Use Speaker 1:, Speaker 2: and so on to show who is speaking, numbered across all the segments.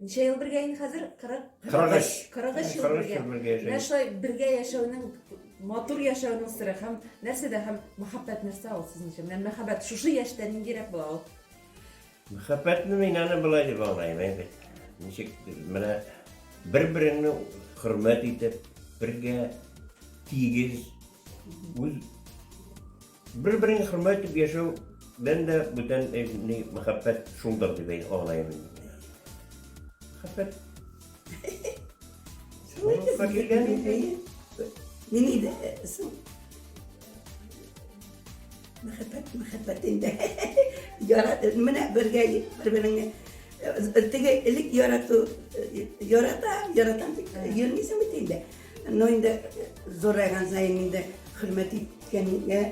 Speaker 1: Ничә ел бергә инде хәзер? 40
Speaker 2: 43.
Speaker 1: 43 ел
Speaker 2: 43
Speaker 1: бергә.
Speaker 2: ел бергә
Speaker 1: Менә
Speaker 2: яшәйбез.
Speaker 1: шулай бергә яшәүнең матур яшәүнең сере һәм нәрсәдә һәм мәхәббәт нәрсә ул сезнеңчә? Менә мәхәббәт шушы яшьтә ниндирәк була ул?
Speaker 2: Мәхәббәтне мин аны болай дип аңлыйм, әйбәт. Ничек менә бер-береңне хөрмәт итеп, бергә тигез үз бер-береңне хөрмәт итеп яшәүдән дә бүтән ни мәхәббәт шулдыр дип аңлыйм инде. Мәхәббәт.
Speaker 3: Шулай
Speaker 2: килгән инде.
Speaker 3: Мин инде соң Мәхәббәт, мәхәббәт инде. Ярат, менә бергә бер-береңне теге элек ярату ярата, яратам дип йөрмисең бит инде. Но инде зурайган саен инде хөрмәт иткәнгә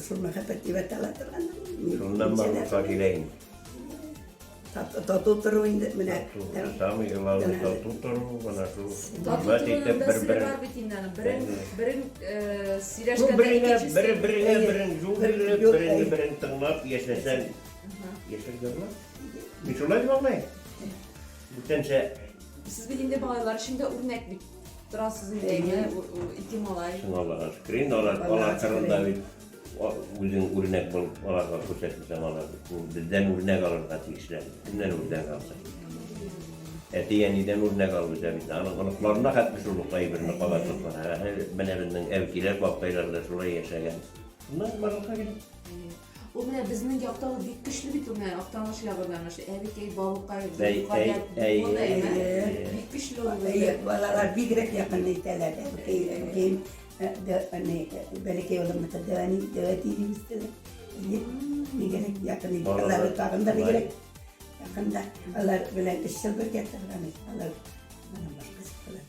Speaker 3: шул мәхәббәт дип атала торган.
Speaker 2: Шуннан барлыкка килә инде.
Speaker 3: Тату тору инде менә.
Speaker 2: Самый главный тату тору, менә шул.
Speaker 1: Тату торуның да сере бар бит инде аның. Берең, берең сөйләшкәндә
Speaker 2: икенчесе. Бер береңә берең юл биреп, береңне берең тыңлап яшәсәң, яшәргә була. Мин шулай дип аңлыйм. Бүтәнчә.
Speaker 1: Сез бит инде малайлар өчен дә үрнәк бит торасыз инде, ике малай.
Speaker 2: Чын Аллага шөкер, инде алар, алар кырында бит Үзең үрнәк булып аларга күрсәтмәсәң, алар бездән үрнәк алырга тиешләр. Кемнән үрнәк алсын? Әти-әнидән үрнәк алып үсә бит. Аның оныкларына хәтле шул ук әйберне кабатлап бара. Менә безнең әбкиләр, бабкайлар да шулай яшәгән. Шуннан барлыкка килә.
Speaker 1: Ул менә безнең якта ул бик көчле бит ул менә Актаныш ягында менә шул әбекәй, бабыкай, гореф-гадәт, бик көчле ул бездә.
Speaker 3: Балалар бигрәк якын итәләр әбекәй, әбекәем. Бәләкәй улымны дәвәни, дәвәти дип үстеләр. Бигрәк якын иде. Алар тагын да бигрәк якында. Алар белән өч ел бергә торган идек. Алар менә башка чыктылар.